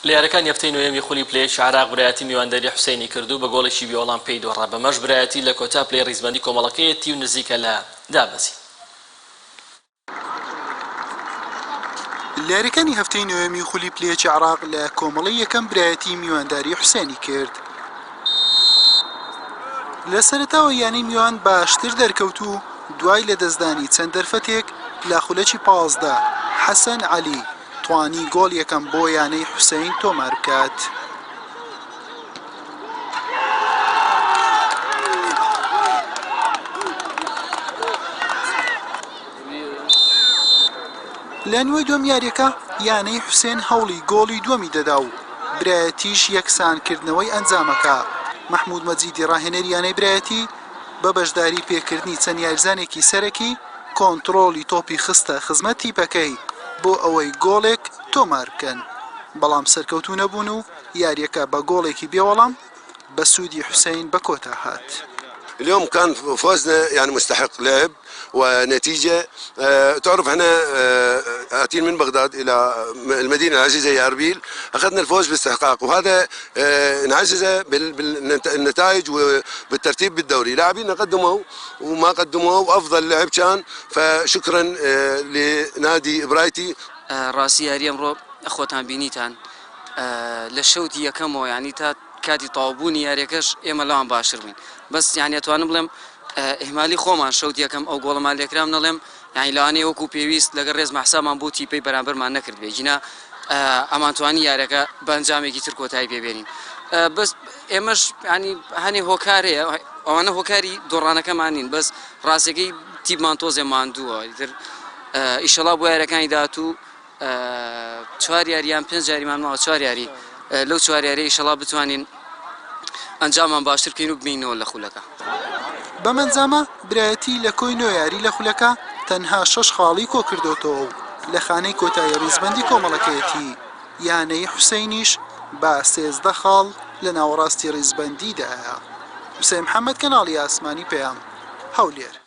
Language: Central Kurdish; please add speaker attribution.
Speaker 1: لە یاریەکانی هەفتەی نۆیەمی خولی پلە یەکی عێراق برایەتی میوانداری حوسەینی کرد و بە گۆڵێکی بێوەڵام پێی دۆڕا، بەمەش برایەتی لە کۆتا پلەی ریزبەندی کۆمەڵەکەیەتی و نزیکە لە دابەزین.
Speaker 2: لە یاریەکانی هەفتەی نۆیەمی خولی پلە یەکی عێراق لە کۆمەڵەی یەکەم برایەتی میوانداری حوسێنی کرد. لە سەرەتاوە یانەی میوان باشتر دەرکەوت و دوای لەدەستدانی چەند دەرفەتێک لە خولەکی 15 حەسەن عەلی توانی گۆڵ یەکەم بۆ یانەی حوسەین تۆمار بکات. لە نیوەی دووەم یاریەکە یانەی حوسێن هەوڵی گۆڵی دووەمی دەدا و برایەتیش یەکسانکردنەوەی ئەنجامەکە، مەحمود مەجیدی ڕاهێنەری یانەی برایەتی بە بەشداری پێکردنی چەند یاریزانێکی سەرەکی کۆنتڕۆڵی تۆپی خستە خزمەت تیپەکەی بۆ ئەوەی گۆڵێک تۆمار بکەن، بەڵام سەرکەوتوو نەبوون و یاریەکە بە گۆڵێکی بێوەڵام بە سوودی حوسەین بە کۆتا هات.
Speaker 3: اليوم كان فوزنا يعني مستحق لعب ونتيجة تعرف احنا آتين من بغداد إلى المدينة العزيزة هي أربيل أخذنا الفوز باستحقاق وهذا نعززه بالنتائج وبالترتيب بالدوري لاعبينا قدموا وما قدموا وأفضل لعب كان فشكرا لنادي برايتي.
Speaker 4: ڕاستی یاری ئەمڕۆ خۆتان بینیتان لە شەوتی یەکەمەوە یانی تا کاتی تەواوبوونی یاریەکەش ئێمە لەوان باشتر بووین بەس یانی ئەتوانم بڵێم ئیهمالی خۆمان شەوت یەکەم ئەو گۆڵەمان لێکرام نەڵێم یانی لەوانەیە وەکو پێویست لەگەڵ ڕێز مەحسامان بۆ تیپەی بەرامبەرمان نەکرد بێ گینا ئەمانتوانی یارەکە بە ئەنجامێکی تر کۆتایی پێبێنین بەس ئێمەش ینی هەنێ هۆکار هەیە ئەوانە هۆکاری دۆڕانەکەمان نین بەس ڕاستەکەی تیپمان تۆزێ ماندووە ئیتر ئیشەڵا بۆ یارەکانی داهاتوو چوار یاری یان پێنج یاریمان ماوە چوار یاری لەو چوار یاریە ئیشەڵا بتوانین ئەنجامان باشتر بکەین و بمینەوە لە خولەکە.
Speaker 2: بەم ئەنجامە برایەتی لە کۆی نۆ یاری لە خولەکە تەنها شەش خاڵی کۆکردۆتەوە و لە خانەی کۆتایی ریزبەندی کۆمەڵەکەیەتی، یانەی حوسەینیش بە 13 خاڵ لە ناوەڕاستی ریزبەندیدایە. حوسێن محەمەد کەناڵی ئاسمانی پەیام، هەولێر.